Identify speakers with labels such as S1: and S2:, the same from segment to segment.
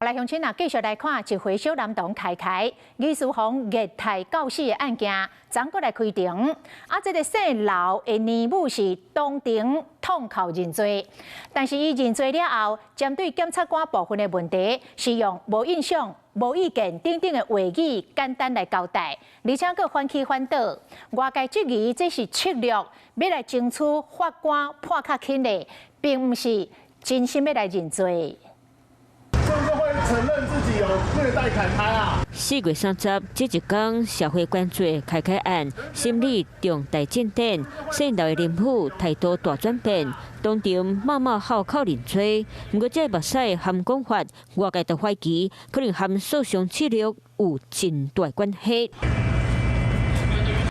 S1: 來鄉親啊，繼續來看一歲小男童凱凱，疑似予虐待到死的案件，昨閣來開庭。啊，這个姓劉的年母是當庭痛哭認罪，但是伊認罪了後，針對檢察官部分的問題，是用無印象、無意見等等的話語簡單來交代，而且閣反起反倒，外界質疑這是策略，欲來爭取法官判較輕的，並毋是真心欲來認罪。
S2: 承認自己有虐待凱凱啊！4
S3: 月30，這一天社會關注凱凱案，審理重大進展，姓劉的林母態度大轉變，當場罵罵號口認罪。毋過這目屎含講法，外界都懷疑可能和訴訟策略有真大關係。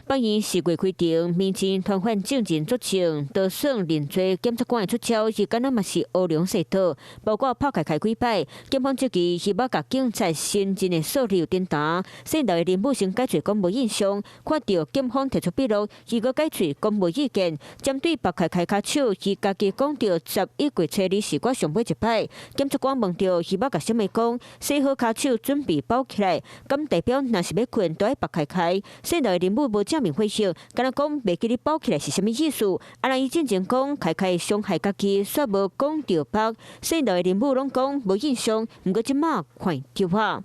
S3: 法院4月開庭，面前傳喚證人作證，就算認罪，檢察官的出招是敢若嘛是烏龍踅倒，包括拍凱凱幾擺，檢方質疑是欲共警察身份的數字有顛倒，姓劉的林母先改喙講無印象，看著檢方提出筆錄，伊閣改喙講無意見，針對縛凱凱跤手，伊家己講著11月初二是我上尾一擺，檢察官問著伊欲共啥物講，洗好跤手準備包起來，敢代表若是欲睏都愛縛凱凱，姓劉的林母無正面回應，敢若講袂記得包起來是啥物意思？啊，若伊進前講凱凱傷害家己，煞無講著縛，姓劉的林母攏講無印象，毋過這馬看著啊。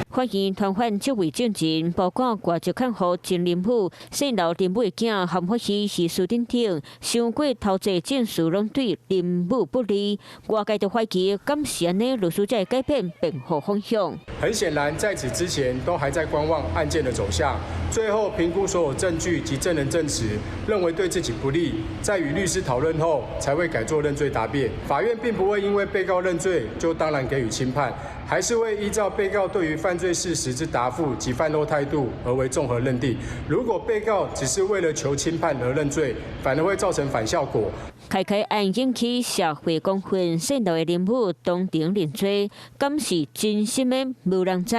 S3: 法院傳喚這位證人，包括外籍看護曾林母、姓劉林母的囝韓法希、徐師等等，傷過頭濟證詞攏對林母不利，外界就懷疑敢是按呢，律師才會改變辯護方向。
S4: 很顯然，在此之前都還在觀望案件的走向，最後評估所有證據及證人證詞，認為對自己不利，在與律師討論後，才會改做認罪答辯。法院並不會因為被告認罪就當然給予輕判，還是會依照被告對於犯罪事實之答覆及犯後態度而為綜合認定。如果被告只是為了求輕判而認罪，反而會造成反效果。
S3: 凱凱案引起社會公憤，姓劉的林母當庭認罪，敢是真心的無人知。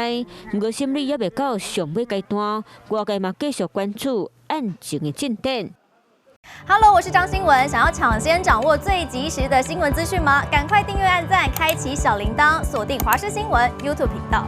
S3: 毋過審理猶未到上尾階段，外界嘛繼續關注案情的進展。
S5: Hello，我是張新文。想要搶先掌握最及時的新聞資訊嗎？趕快訂閱、按讚、開啟小鈴鐺，鎖定華視新聞 YouTube 頻道。